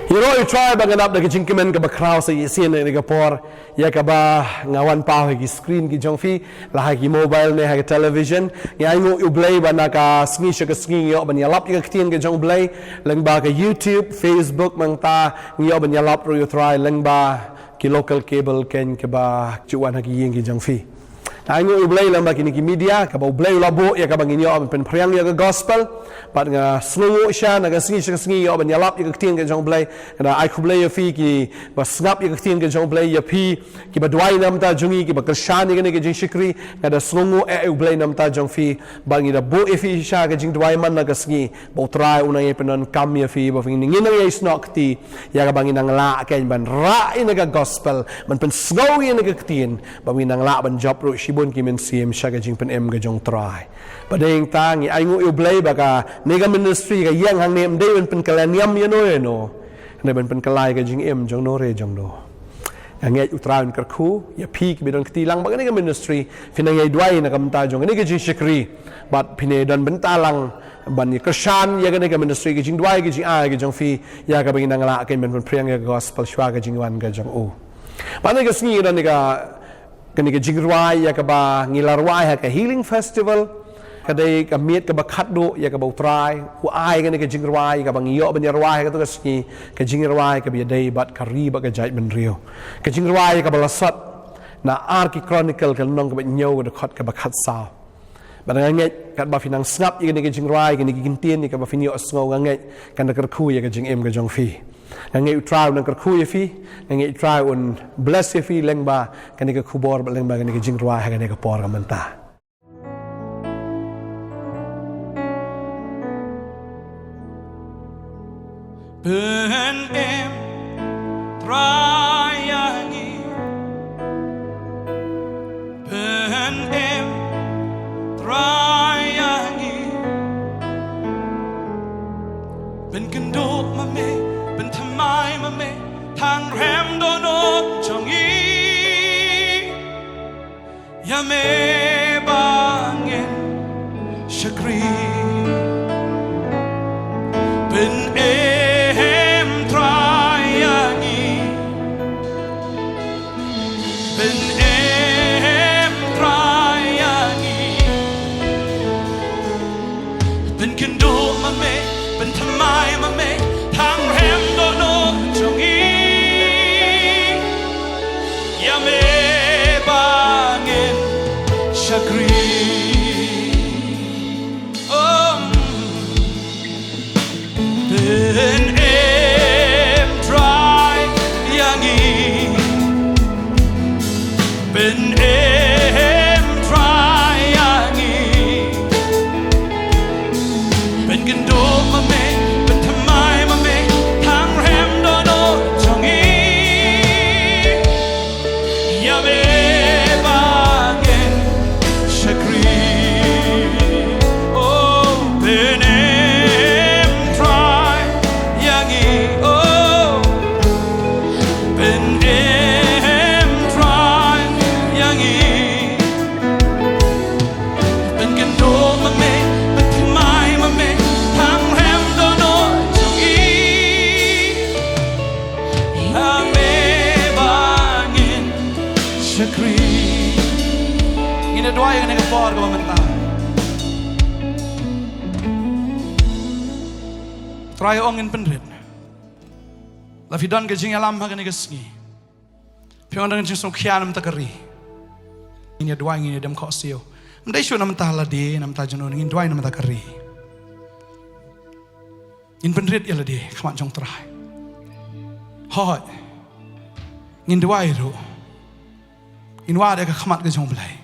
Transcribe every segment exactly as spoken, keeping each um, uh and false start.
Ïaroh ïa U Trai ba ngan ap da ka jingkmen kaba khraw sa shisien ha kane ka por, ïa kaba nga wan paw ha ki screen ki jong phi, la ha ki mobile ne ha ki television. Ngi ainguh ïa U Blei ba na ka sngi sha ka sngi ngi ïoh ban ïalap ïa ka ktien ka jong U Blei lyngba ka YouTube, Facebook, mynta ngi ïoh ban ïalap ruh ïa U Trai lyngba ki local cable keiñ kaba ju wan ha ki ïing ki jong phi. Nga ainguh ïa U Blei lyngba kine ki media kaba U Blei u la buh ïa kaba ngin ïoh ban pynphriang ïa ka gospel. Bad nga sngewnguh shisha na ka sngi sha ka sngi ïoh ban ïalap ïa ka ktien ka jong U Blei. Nga da ai khublei ïa phi kiba sngap ïa ka ktien ka jong U Blei, ïa phi kiba duwai na ka bynta jong ngi, kiba kyrshan ïa kane ka jingshakri. Nga da sngewnguh eh ïa U Blei na ka bynta jong phi. Bad ngi da buh ïa phi shisha ka jingduwai man la ka sngi ba U Trai un nang ïai pyndonkam ïa phi, ba phi ngin nang ïai snoh kti ïa kaba ngin nang lah keiñ ban rah ïa kane ka gospel, ban pynsngew ïa kane ka ktien, ba ngin nang lah ban jop ruh shibun ki mynsiem sha ka jingpynim ka jong U Trai. Bad hangta ngi ainguh ïa U Blei ba kane ka ministry ka ïeng hangne ym dei ban pynkhlaiñ niam ïano ïano, hynrei ban pynkhlaiñ ka jingim jong no re jong no. Nga ngeit U Trai un kyrkhu ïa phi kiba don kti lang bad kane ka ministry, phin nang ïai duwai na ka bynta jong kane ka jingshakri. Bad phin ïai don bynta lang ban ïa kyrshan ïa kane ka ministry, ka jingduwai, ka jingai ka jong phi, ïa kaba ngin nang lah keiñ ban pynphriang ïa ka gospel shuwa ka jingwan ka jong U. Bad kane ka sngi ka don ïa ka, kane ka jingrwai ïa kaba ngi la rwai ha ka Healing Festival. Ka dei ka miet kaba khatduh ïa kaba U Trai u ai kane ka jingrwai ïa kaba ngi ïoh ban ïa rwai ha kato ka sngi, ka jingrwai kaba ïadei bad ka ri bad ka jaitbynriew. Ka jingrwai ïa kaba la sot na Ar ki Chronicle ka lynnong kaba hynñiew, ka dkhot kaba khatsaw. Bad nga ngeit katba phi nang sngap ïa kane ka jingrwai, kane ka ktien ïa kaba phin ïohsngew, nga ngeit kan da kyrkhu ïa ka jingim ka jong phi. Nga ngeit U Trai un nang kyrkhu ïa phi. Nga ngeit U Trai un bless ïa phi lyngba kane ka khubor bad lyngba kane ka jingrwai ha kane ka por ka mynta. Pynim Trai ïa ngi. Pynim Trai ïa ngi. Pynkynduh ma me, pynthymmai ma me, tang rhem dohnud jong ngi. Ïa me ba ngin shakri. Pynim Trai ïa ngi. Pynim Trai ïa ngi. Pynkynduh ma me, pynthymmai ma me, tang rhem dohnud jong ngi. Ïa me ba ngin shakri. Oh. Pynim Trai ïa ngi. Pynim Trai ïa ngi. Pynkynduh ma me, pynthymmai ma me, tang rhem dohnud jong ngi. Ïa me ba ngin shakri. Oh, pynim Trai ïa ngi. Oh, pynim Trai ïa ngi. Pynkynduh ma me, pynthymmai ma me, tang rhem dohnud jong ngi. Ïa me ba ngin shakri. Ngin ïa duwai ha kane ka por kaba mynta. Trai ong ngin pynrit. La phi don ka jingïalam ha kane ka sngi. Phi ong dang jingsngewkhia na bynta ka ri. Ngin ïa duwai, ngin ïa dem khohsiew. Ym dei shuh na bynta lade, na bynta jong no, ngin duwai na bynta ka ri. Ngin pynrit ïa lade ha khmat jong U Trai. Hooid. Ngin duwai ruh. Ngin wad ïa ka khmat ka jong U Blei.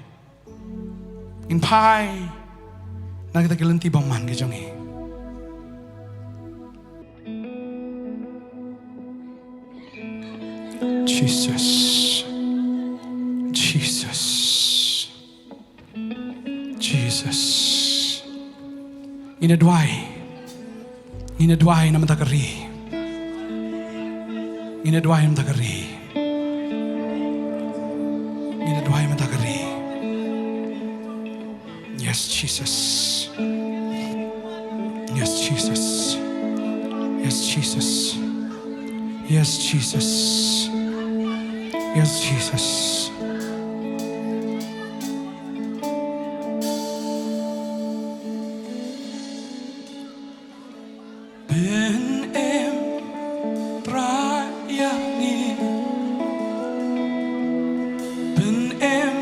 Ngin phai na kita ki lynti bymman ki jong ngi. Jesus. Jesus. Jesus. Ngin ïa duwai. Ngin ïa duwai na bynta ka ri. Ngin ïa duwai na bynta ka ri. Ngin ïa duwai na bynta ka ri. Yes, Jesus. Yes, Jesus. Yes, Jesus. Yes, Jesus. Yes, Jesus. Pynim Trai ïa ngi. Pynim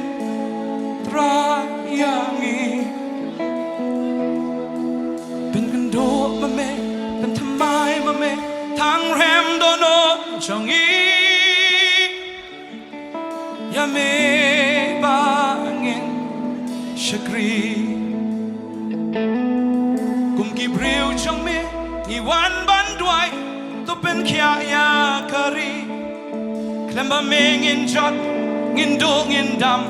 Trai ïa ngi. Pynkynduh ma me, pynthymmai ma me, tang rhem dohnud jong ngi. Ïa me ba ngin shakri. Kum ki briew jong me ngi wan ban duwai, to pynkhiah ïa ka ri. Khlem ba me ngin jot, ngin duh ngin dam,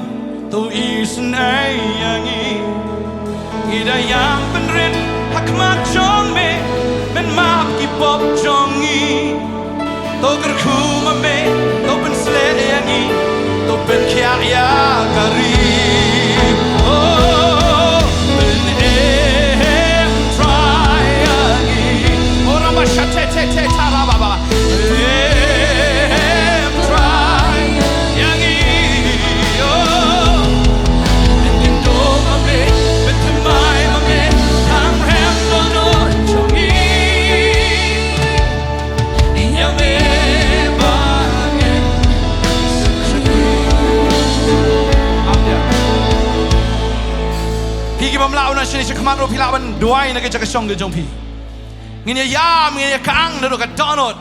to isynei ïa ngi. Ngi da ïam pynrit ha khmat jong me, men map ki pop jong ngi. To kyrkhu ma me, to pynsleh ïa ngi, to pynkhiah ïa ka ri. Oh, pynim Trai ïa ngi. Oh, ramba sha te te te ta ba ba ba. Pynim Trai ïa ngi. Oh, pynkynduh ma me, pynthymmai ma me, tang rhem dohnud jong ngi. Ïa me ba ngin shakri. Phi ki bym lah un shane shakhmat ruh phi lah ban duwai na ka jaka shong ka jong phi. Ngin ïa ïam, ngin ïa kang naduh ka dohnud.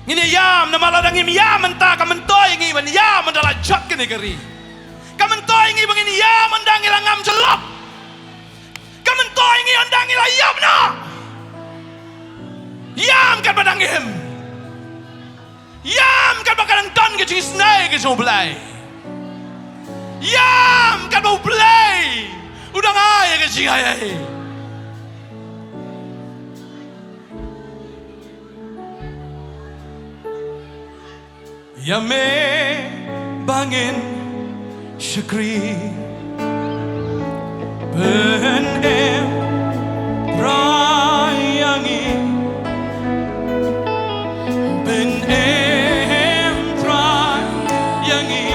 Ngin ïa ïam namar lada ngim ïam mynta ka myntoi ngi ban ïam mynta la jot kane ka ri. Ka myntoi ngi ba ngin ïam mynta ngi la ngam jyllop. Ka myntoi ngi ynda ngi la ïap noh. Ïam katba dang im. Ïam katba ka dang don ka jingisynei ka jong U Blei. Ïam katba U Blei u dang ai ka jingai. Ïa me ba ngin shakri. Pynim Trai ïa ngi. Pynim Trai ïa ngi.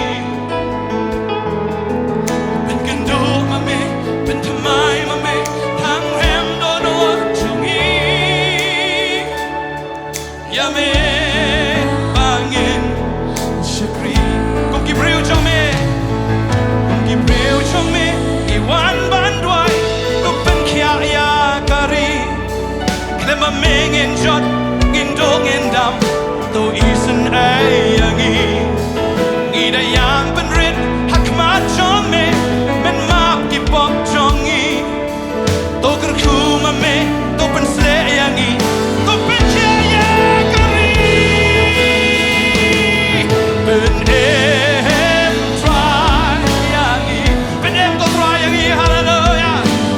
Pynkynduh ma me, pynthymmai ma me, tang rhem dohnud jong ngi. Ïa me ba ngin shakri. Kum ki briew jong me, kum ki briew jong me, ngi wan ban duwai, to pynkhiah ïa ka ri. Khlem ba me ngin jot, ngin duh ngin dam, to isynei ïa ngi. Ngi da ïam pynrit ha khmat jong me, men map ki pop jong ngi. To kyrkhu ma me, to pynsleh ïa ngi, to pynkhiah ïa ka ri. Pynim Trai ïa ngi, pynim ko Trai ïa ngi, haleluya.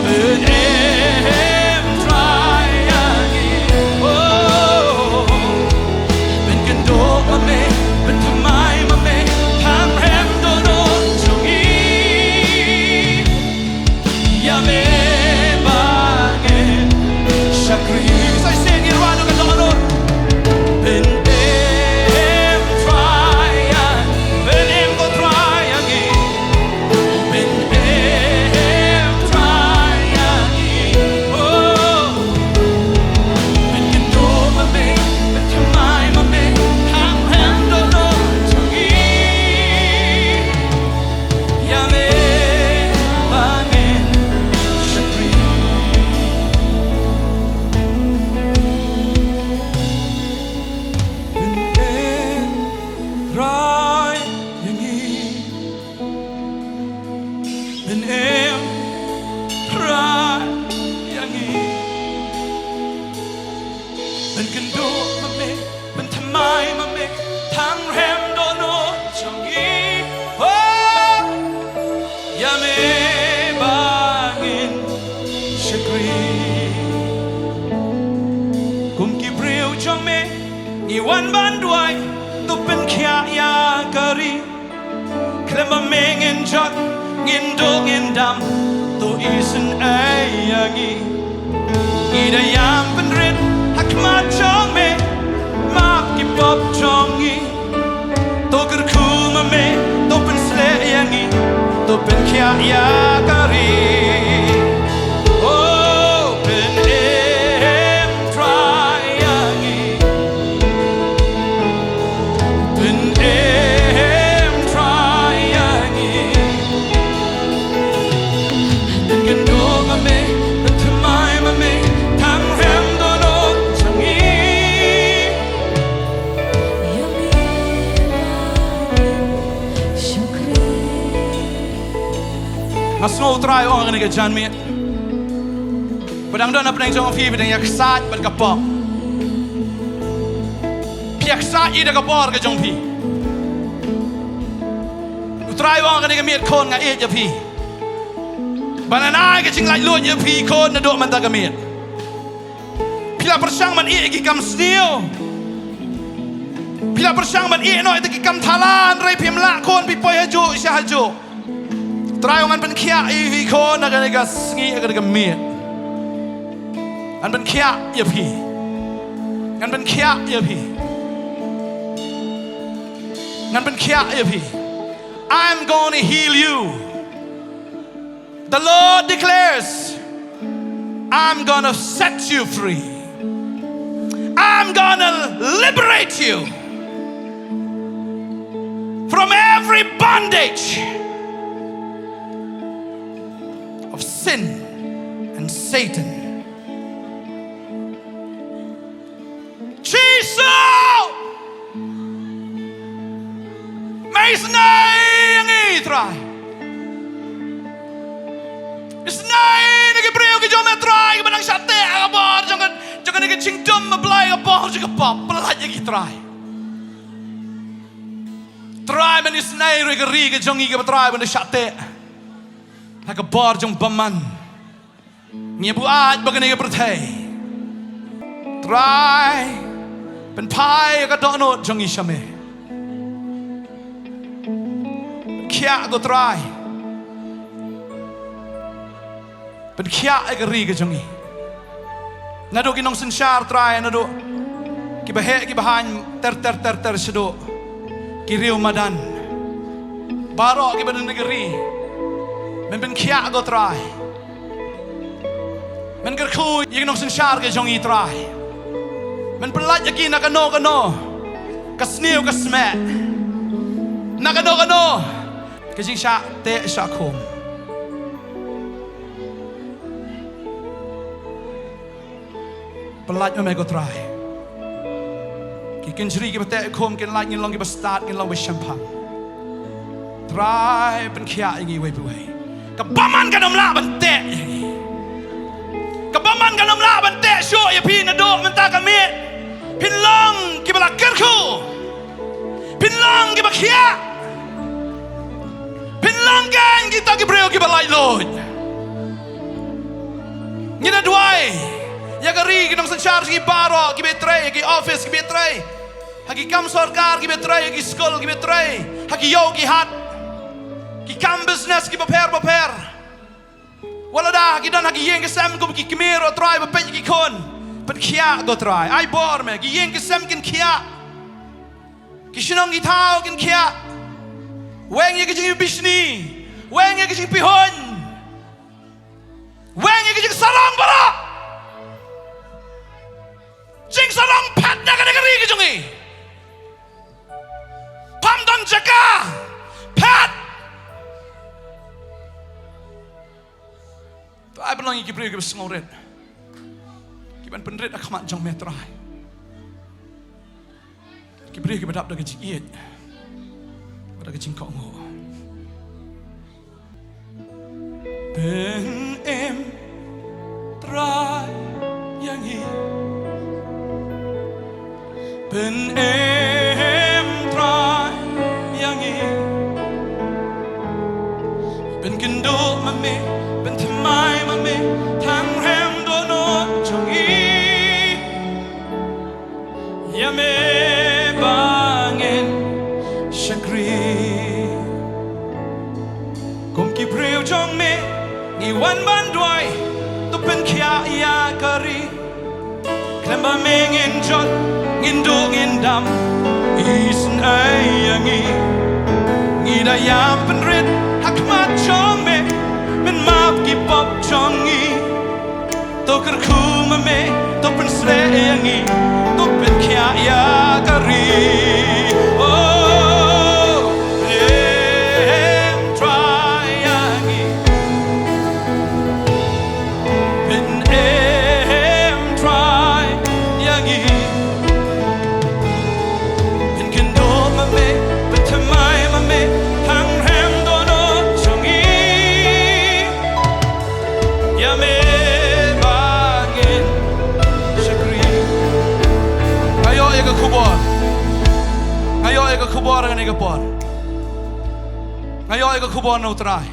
Pynim Trai ïa ngi, oh. Pynkynduh ma me, pynthymmai ma me, tang rhem dohnud jong ngi. Ïa me ba ngin shakri. Sa shisien ngin rwai noh ka dohnud. Pynim Trai ïa, pynim ko Trai ïa ngi. Pynim Trai ïa ngi. Oh. Pynkynduh ma me, pynthymmai ma me, tang rhem dohnud jong ngi. Ïa me ba ngin shakri. Pynim Trai ïa ngi. Pynim Trai ïa ngi. Pynkynduh ma me, pynthymmai ma me, tang rhem dohnud jong ngi. Oh, ïa me ba ngin shakri. Kum ki briew jong me, ngi wan ban duwai, to pynkhiah ïa ka ri. Khlem ba me ngin jot, ngin duh ngin dam, to isynei ïa ngi. Ngi da ïam pynrit ha khmat jong me, map ki Sngew u Trai u ong ha kane ka janmiet, ba dang don hapdeng jong phi, ba dang ïa ksat bad ka pop. Phi ïa ksat ïa da ka bor ka jong phi. U Trai u ong ha kane ka miet, khun, nga ïeit ïa phi. Ba ngan ai ka jinglaitluid ïa phi, khun, naduh mynta ka miet. Phi la pyrshang ban ïeh ki kam sniew. Phi la pyrshang ban ïeh noh ïa ki kam thala, hynrei phim lah, khun, phi poi hajuh sha hajuh. Trai u ong ngan pynkhiah ïa phi, khun, ha kane ka sngi, ha kane ka miet. Ngan pynkhiah ïa phi. Ngan pynkhiah ïa phi. Ngan pynkhiah ïa phi. I'm gonna heal you. The Lord declares, I'm gonna set you free. I'm gonna liberate you from every bondage of sin and Satan. Jisu! Me isynei ïa ngi, Trai. Isynei ïa ki briew ki jong me, Trai, kiba dang shah teh ha ka bor jong ka, jong kane ka jingdum, me Blei, ka bor jong ka pop. Pyllait ïa ki, Trai. Trai, men isynei ruh ïa ka ri ka jong ngi kaba, Trai, ban da shah teh ha ka bor jong bymman. Ngi buaid ba kane ka pyrthei, Trai, pynphai ïa ka dohnud jong ngi sha me. Pynkhiah ko Trai. Pynkhiah ïa ka ri ka jong ngi. Naduh ki nongsynshar, Trai, naduh kiba heh kiba haiñ ter ter ter ter shaduh ki riew madan. Baroh kiba don ha ka ri, men pynkhiah ko Trai. Men kyrkhu ïa ki nongsynshar ki jong ngi, Trai. Men pyllait ïa ki na kano kano ka sniew ka smieh, na kano kano ka jingshah teh shah khum. Pyllait ma me ko Trai. Ki kynjri kiba teh khum kin lait, ngin long kiba stad, ngin long ba shemphang. Trai, pynkhiah ïa ngi uwei pa uwei. Ka bymman kan ym lah ban teh ïa ngi. Ka bymman kan ym lah ban teh shuh ïa phi naduh mynta ka miet. Phin long kiba la kyrkhu. Phin long kiba khiah. Phin long kein kita ki briew kiba laitluid. Ngi da duwai ïa ka ri, ki nongsynshar jong ngi baroh, kiba trei ha ki office, kiba trei ha ki kam sorkar, kiba trei ha ki skul, kiba trei ha ki ïew ki hat, ki kam business kiba pher ba pher. Wat la da ki don ha ki ïing ki sem kum ki kmie ruh, Trai, ba peit ïa ki khun. Pynkhiah ko Trai. Ai bor me, ki ïing ki sem kin khiah. Ki shnong ki thaw kin khiah. Weng ïa ki jingbishni. Weng ïa ki jingpihuiñ. Weng ïa ki jingsarong baroh. Jingsarong phet na kane ka ri ka jong ngi. Pham don jaka phet. Trai, pynlong ïa ki briew kiba sngewrit, kiban pynrit ha khmat jong me, Trai. Ki briew kiba dap da ka jingïeit bad da ka jingkohnguh. Pynim, Trai, ïa ngi. Pynim, Trai, ïa ngi. Pynkynduh ma me, pynthymmai ma me, tang rhem dohnud jong ngi. Ïa me ba ngin shakri. Kum ki briew jong me ngi wan ban duwai, to pynkhiah ïa ka ri. Khlem ba me ngin jot, ngin duh ngin dam. Isynei ïa ngi. Ngi da ïam pynrit ha khmat jong me. Men map ki pop jong ngi. To kyrkhu ma me, to pynshlur ïa ngi, to pynkhiah ïa ka ri. Oh, em Trai ïa ngi. Pynim Trai ïa ngi. Pynkynduh ma me, pynthymmai ma me, tang rhem dohnud jong ngi. Khubor kane ka por. Nga ïoh ïa ka khubor na U Trai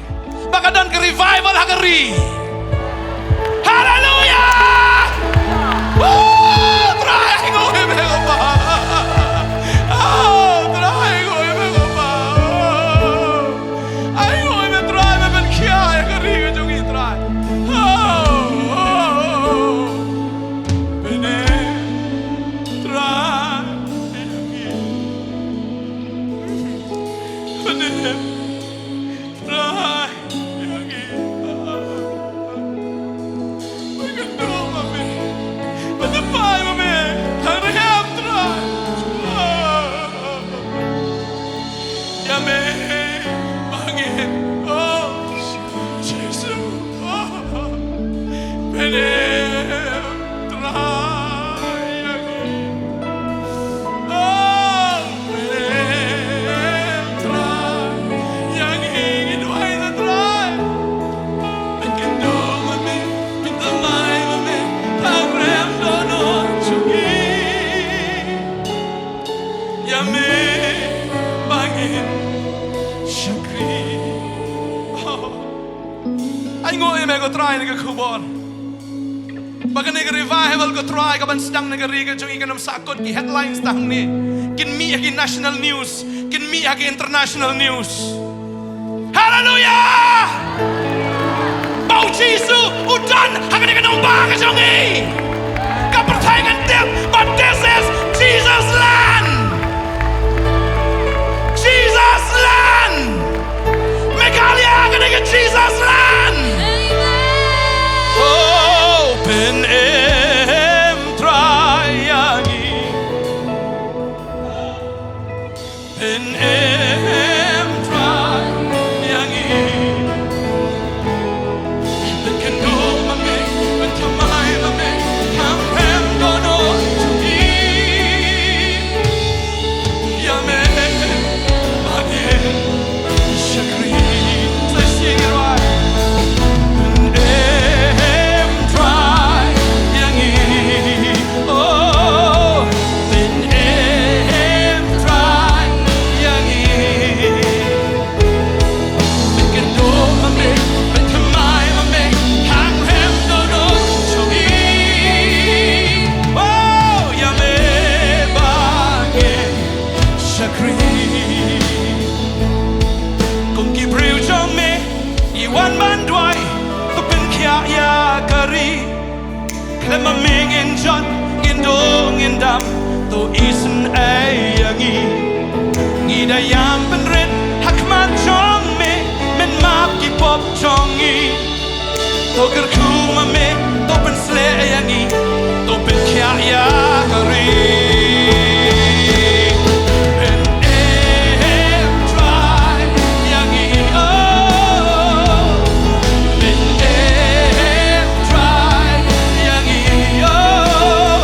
ba ka don ka revival ha ka ri. Haleluya! Woo! Trai, ai nguh ïa me ko Pa. Oh, Trai, ai nguh ïa me ko Pa. Ai nguh ïa me Trai, me pynkhiah ïa ka ri ka jong ngi Trai. Oh, oh, oh. Pynim Trai ïa ngi. Pynim Trai ïa ngi. Pynkynduh ma me. Pynthymmai ma me. Tang rhem Trai. Ïa me ba ngin, oh, Jisu, oh, pynim Trai ïa ngi. Oh, pynim Trai ïa ngi, ngi duwai ïa Trai. Pynkynduh ma me, pynthymmai ma me, tang rhem dohnud jong ngi. Ïa me ba ngin shakri. Oh. Ai nguh ïa me ko Trai na ka khubor ba kane ka revival ko Trai kaban sdang na ka ri ka jong ngi kan ym sahkut ki headlines tang hangne. Kin mih ha ki national news, kin mih ha ki international news. Haleluya! Ba U Jisu u don ha kane ka nongbah ka jong ngi. Ka pyrthei kan tip ba this is Jesus land. Jesus land. Meghalaya ka dei ka Jesus land. Oh, pynim Trai ïa ngi. Pynim Trai ïa ngi. Pynkynduh ma me, pynthymmai ma me, tang rhem dohnud jong ngi. Ïa me ba ngin shakri. Sa shisien ngi rwai. Pynim Trai ïa ngi. Oh, pynim Trai ïa ngi. Pynkynduh ma me, pynthymmai ma me, tang rhem dohnud jong ngi. Oh, ïa me ba ngin shakri. Kum ki briew jong me, ngi wan ban duwai, to pynkhiah ïa ka ri. Khlem ma me ngin jot, ngin duh ngin dam, to isynei ïa ngi. Ngi da ïam pynrit ha khmat jong me, men map ki pop jong ngi. To kyrkhu ma me, to pynshlur ïa ngi, to pynkhiah ïa ka ri. Pynim Trai ïa ngi, oh. Pynim Trai ïa ngi, oh.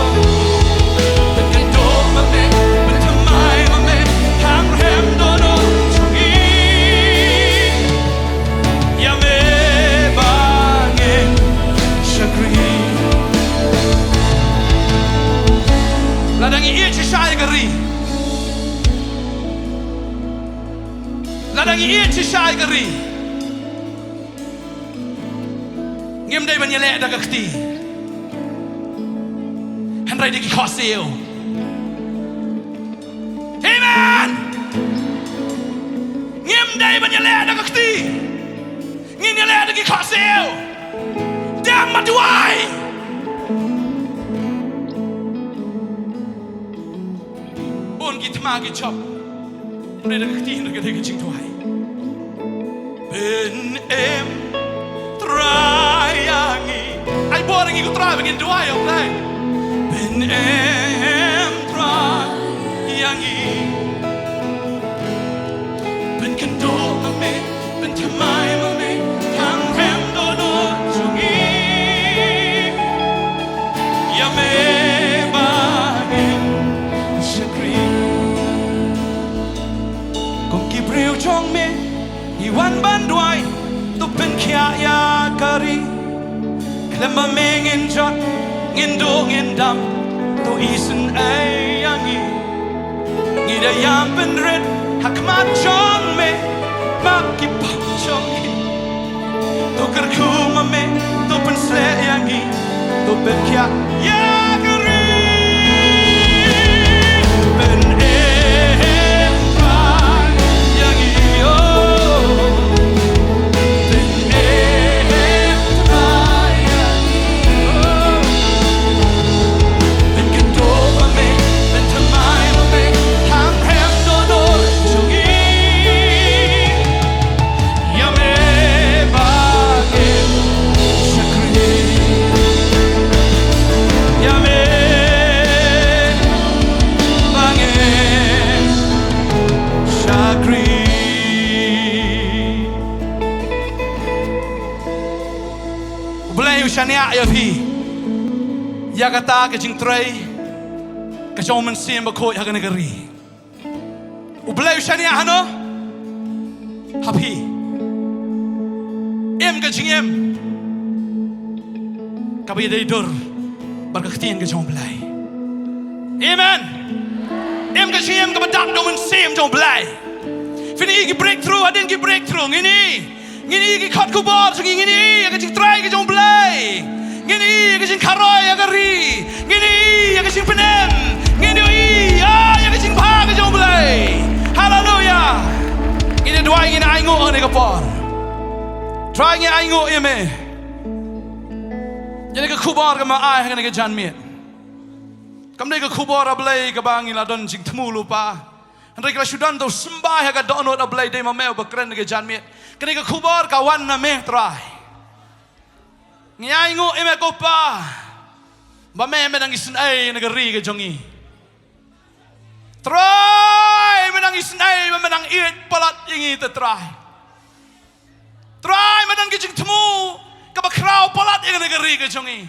Pynkynduh ma me, pynthymmai ma me, tang rhem dohnud jong ngi. Ïa me ba ngin shakri. Lada ngi ïeit shisha ïa ka ri, lada ngi ïeit shisha ïa ka ri, ngim dei ban ïaleh da ka kti, hynrei da ki khohsiew. Amen. Ngim dei ban ïaleh da ka kti. Ngin ïaleh da ki khohsiew. Dem ma duwai. Bun ki thma ki jop. Ngim dei da ka kti, da ka, da ka jingduwai. Pynim Trai ïa ngi. Ai bor ïa ngi ko Trai ba ngin duwai ïa U Blei. Pynim Trai ïa ngi. Pynkynduh ma me, pynthymmai ma me, tang rhem dohnud jong ngi. Ïa me ba ngin shakri. Kum ki briew jong me, ngi wan ban duwai, to pynkhiah ïa ka ri. Khlem ma me ngin jot, ngin duh ngin dam, to isynei ïa ngi. Ngi Ïa ïam pynrit ha khmat jong me, map ki pop jong ngi. To kyrkhu ma me, to pynshlur ïa ngi, to pynkhiah ïa ka ri. Pynim ïa ngi, oh. Pynim ïa ngi, oh. Pynkynduh ma me, pynthymmai ma me, tang rhem dohnud jong ngi. Ïa me ba ngin shakri. Ïa me ba ngin shakri. U Blei u shaniah ïa phi. Ïa kata ka jingtrei ka jong u Mynsiem Bakhuid ha kane ka ri. U Blei u shaniah hano? Ha phi. Im ka jingim kaba ïadei dur bad ka ktien ka jong u Blei. Amen. Im ka jingim kaba dap da u Mynsiem jong u Blei. Phin i ki breakthrough, hadien ki breakthrough ngin i Ngin i ki khot khubor jong ngi, ngin i ïa ka jingtrei ka jong u Blei. Ngin i ïa ka jingkharoi ïa ka ri. Ngin i ïa ka jingpynim. Ngin i ïa ka jingbha ka jong u Blei. Haleluya. Ngin ïa duwai, ngin ainguh ha kane ka por. Trai, ngi ainguh ïa me. Ïa kane ka khubor kaba me ai ha kane ka janmiet. Kam dei ka khubor, ah Blei, kaba ngi la don jingthmu lypa. Hynrei ka la shu don da u symbai ha ka dohnud, ah Blei, dei ma me uba kren ha ka janmiet. Kane ka khubor ka wan na me, Trai. Ngi ainguh ïa me ko Pa, ba me, me dang isynei na ka ri ka jong ngi. Trai, me dang isynei, me dang ïeit palat ïa ngi te, Trai. Trai, me don ki jingthmu kaba khraw palat ïa kane ka ri ka jong ngi.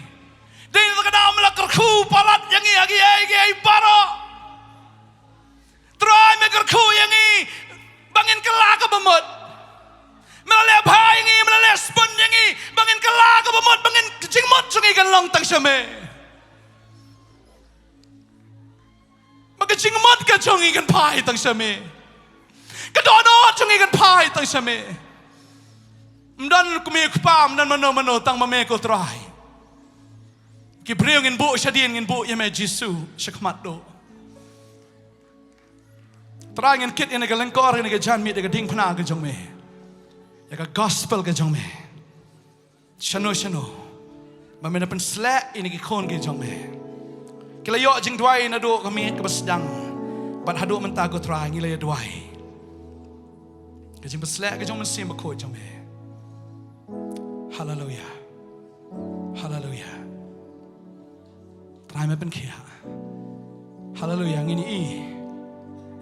Dei na kata ka daw me la kyrkhu palat ïa ngi ha kiei kiei baroh. Trai, me kyrkhu ïa ngi ba ngin kylla kaba mut. Me la leh bha ïa ngi, me la leh spun ïa ngi ba ngin kylla kaba mut, ba ngin, ka jingmut jong ngi kan long tang sha me. Ba ka jingmut ka jong ngi kan phai tang sha me. Ka dohnud jong ngi kan phai tang sha me. Ym don kmie kpa, ym don mano mano, tang ma me ko Trai. Ki briew ngin buh shadien, ngin buh ïa me Jisu shakhmat duh. Trai, ngin kit ïa kane ka lyngkor, ïa kane ka janmiet, ïa ka diengphna ka jong me, ïa ka gospel ka jong me. Shano shano ba me la pynsleh ïa kine ki khun ki jong me. Ki la ïoh jingduwai naduh ka miet kaba sdang bad haduh mynta ko Trai, ngi la ïa duwai. Ka jingpynsleh ka jong u Mynsiem Bakhuid jong me. Haleluya. Haleluya. Trai, me pynkhiah. Haleluya, ngin i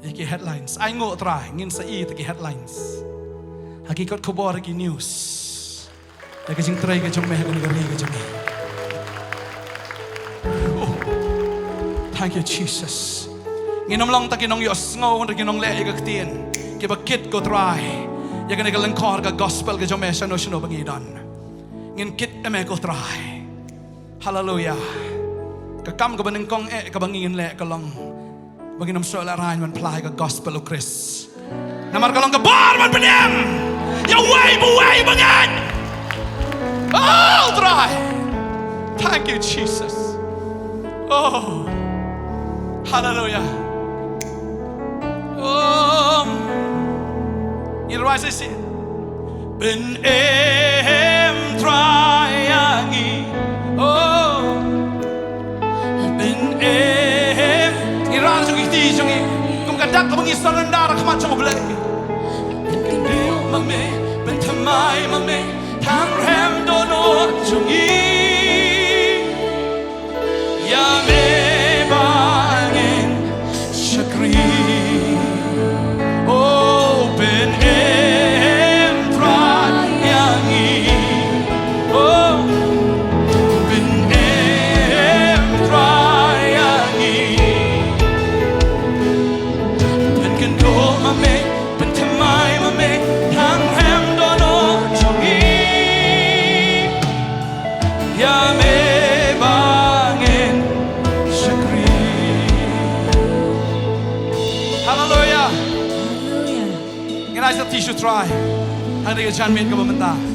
ïa ki headlines. Ainguh Trai, ngin sa i ïa ki headlines ha ki kot khubor, ha ki news, ïa ka jingtrei ka jong me ha kane ka ri ka jong ngi. Oh, thank you, Jesus. Ngin ym long tang ki nongïohsngew, tang ki nongleh ïa ka ktien, kiba kit ko Trai ïa kane ka lyngkor ka gospel ka jong me shano shano ba ngi don. Ngin kit ïa me ko Trai. Haleluya. Ka kam kaba nyngkong eh kaba ngin leh ka long ba ngin ym shu lehrain ban phla ïa ka gospel u Khrist. Namar ka long ka bor ban pynim ïa uwei pa uwei ba ngeit. Oh, Trai. Thank you, Jesus. Oh. Haleluya. Oh. Ngin rwai shisien. Pynim Trai ïa ngi. Oh. Pynim. Ngi rah jong ki kti jong ngi kum ka dak kaba ngi surrender ha khmat jong U Blei. Pynkynduh ma me, pynthymmai ma me, tang rhem dohnud jong ngi. Ïa me ba ngin shakri. Oh, pynim Trai ïa ngi. Oh, pynim Trai ïa ngi. Pynkynduh ma me, pynthymmai ma me, tang rhem dohnud jong ngi. Ïa me ba ngin shakri. Haleluya. Ti shu trai. Hangne ka janmiet kaba mynta.